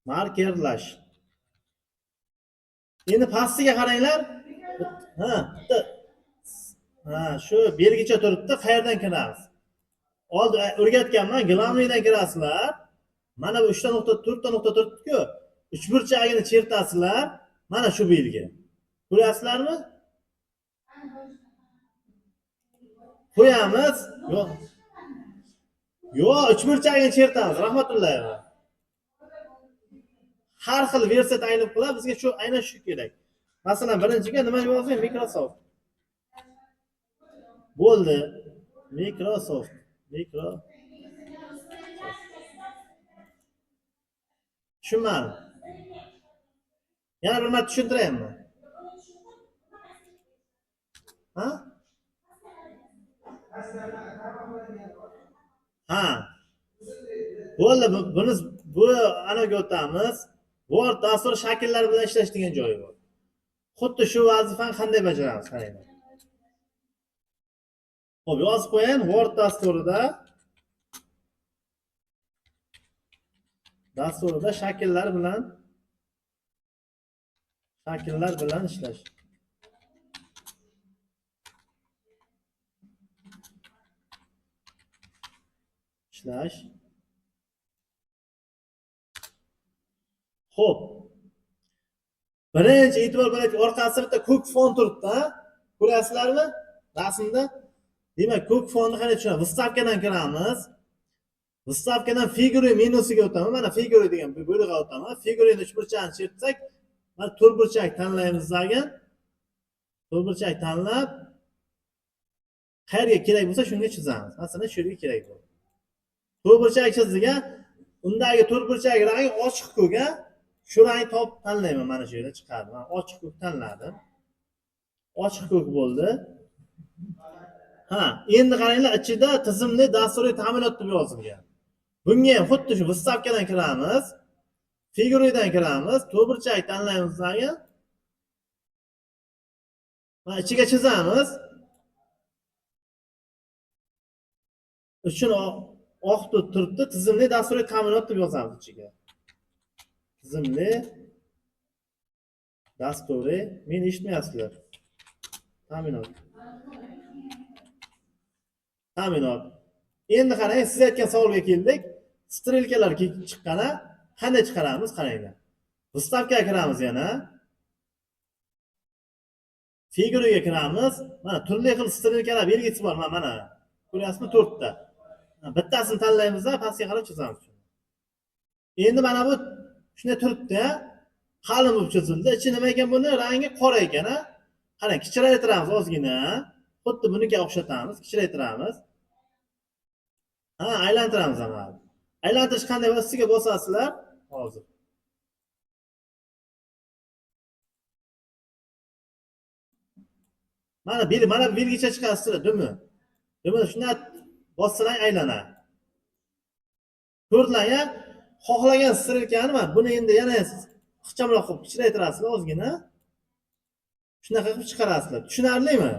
Markerlash. Endi pastiga qaranglar. Ha, bitta, ha, shu belgicha turibdi, qayerdan kiramiz? Oldin o'rgatganman, главный dan kirasizlar. Mana bu 3 ta nuqta, 4 ta nuqta turibdi-ku. Uchburchagini chertasizlar. Mana shu belgi. Ko'ryapsizlarmi? Qo'yamiz. Yo'q. Yo'q, uchburchagini chertamiz, Rahmatullayeva. Har xil versiya tayinlab qiladi, bizga shu aynan shu kerak. Masalan, birinchiga nima yozing? Microsoft. Bo'ldi. Microsoft. Microsoft. Tushunmadim. Yana bir marta tushuntiraymi? Ha? Ha. Bo'ldi, buni bu anaga o'tamiz. Word dasturi shakllar bilan ishlash degan joyi bor. Xuddi shu vazifani qanday bajaramiz, qaranglar. Xo'p, yozib qo'ying, Word dasturida shakllar bilan ishlash. Ishlash. Xo'p. Birinchi e'tibor beraylik, orqasida bitta ko'k fon turibdi, ha? Ko'ryapsizlarmi? Rasmda. Demak, ko'k fonni qanday tushunamiz? Вставка dan kiramiz. Вставка dan figura menusiga o'taman. Mana figura degan bo'limga o'taman. Figurani uchburchakni chertsak, mana to'rtburchak tanlaymiz degan. To'rtburchak tanlab qayerga kerak bo'lsa shunga chizamiz. Masalan, shu yerga kerak bo'ldi. To'rtburchak chizdik, a? Undagi to'rtburchak rangi ochiq ko'k, a? Shu rangni topib tanlayman, mana shu yerda chiqadi. Men ochiq ko'k tanladim. Ochiq ko'k bo'ldi. Ha, endi qaranglar, ichida tizimli dasturiy ta'minot deb yozilgan. Bunga ham xuddi shu вставка dan kiramiz. Figuradan kiramiz, to'rtburchak tanlaymiz degan. Mana ichiga chizamiz. Uchun oq turibdi, tizimli dasturiy ta'minot deb yozamiz ichiga. Tizimli dasturiy, meni eshitmayapsizlar. Ta'minot. Ta'minot. Endi qarang, siz aytgan savolga keldik. Strelkalar chiqqan, a? Qanday chiqaramiz, qaranglar. Вставка ga kiramiz yana. Figuraga kiramiz. Mana turli xil strelkalar belgisi bor, mana. Ko'ryapsizmi? 4 ta. Bittasini tanlaymiz-da, pastga qarab chizamiz. Endi mana bu shunday turibdi, a? Qalin bo'lib chizildi. Ichi nima ekan buni? Rangi qora ekan, a? Qarang, kichraytiramiz ozgina. Xuddi bunikiga o'xshatamiz, kichraytiramiz. Ha, aylantiramiz mana. Aylantirish qanday bo'lsa, ustiga bosasizlar hozir. Mana mana belgicha chiqasizlar, dumi. Dumini shunday bossalar aylanadi. Ko'rdinglar, ya? Xohlagan strelkani mana buni endi yana ixchamroq qilib kichraytirasizlar ozgina. Shunaqa qilib chiqarasizlar. Tushunarlimi?